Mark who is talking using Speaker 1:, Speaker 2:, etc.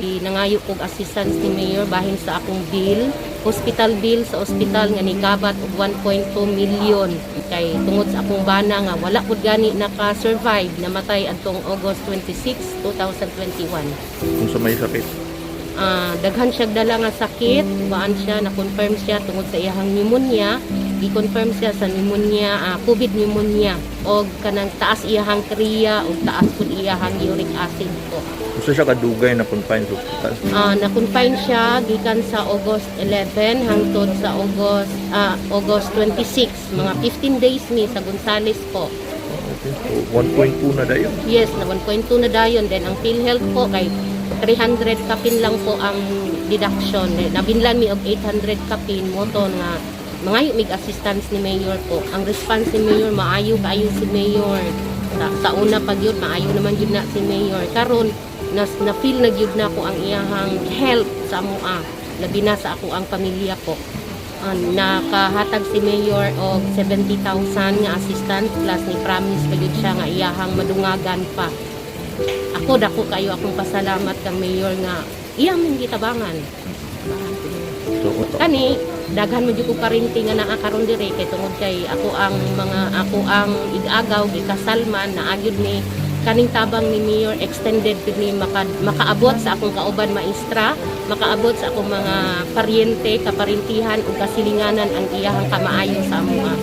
Speaker 1: Nangayo kog assistance ni Mayor bahin sa akong bill, hospital bill sa ospital nga nikabat og 1.2 million kay tungod sa akong bana nga wala pud gani naka-survive, namatay adtong August 26, 2021.
Speaker 2: Kung sa may sakit?
Speaker 1: Daghan siya dala nga sakit, kuan siya, na-confirm siya tungod sa iyahang pneumonia, gi-confirm siya sa pneumonia, COVID pneumonia og kanang taas iyahang crea og taas pud iyahang uric acid po.
Speaker 2: Gusto siya kadugay na confine sa ospital?
Speaker 1: Na-confine siya gikan sa August 11 hangtod sa August 26, mga 15 days mi sa Gonzales po.
Speaker 2: Okay. So, 1.2 na dayon.
Speaker 1: Yes, na 1.2 na dayon. Then ang PhilHealth po kay 300 kapin lang po ang deduction. Eh, nabinlan mi og 800 kapin mo to nga mangayo mig assistance ni Mayor po. Ang response ni Mayor, maayo kaayo si Mayor. Sa una pa gyud maayo naman gyud na si Mayor. Karon nas na feel na gyud nako ang iyahang help sa amoa, labi na sa ako ang pamilya po. Nakahatag si Mayor og 70,000 nga assistant plus ni promise pa gyud siya nga iyahang madungagan pa. Ako, dako kayo akong pasalamat kang Mayor nga iya man gitabangan.
Speaker 2: So,
Speaker 1: Kani daghan mo jud ko parinti nga naa karon dire kay tungod kay ako ang igagaw, gikasal man, naa gyud ni kaning tabang ni Mayor extended gud ni makaabot sa akong kauban maestra, makaabot sa akong mga paryente, kaparintihan ug kasilinganan ang iyahang kamaayo sa amoa.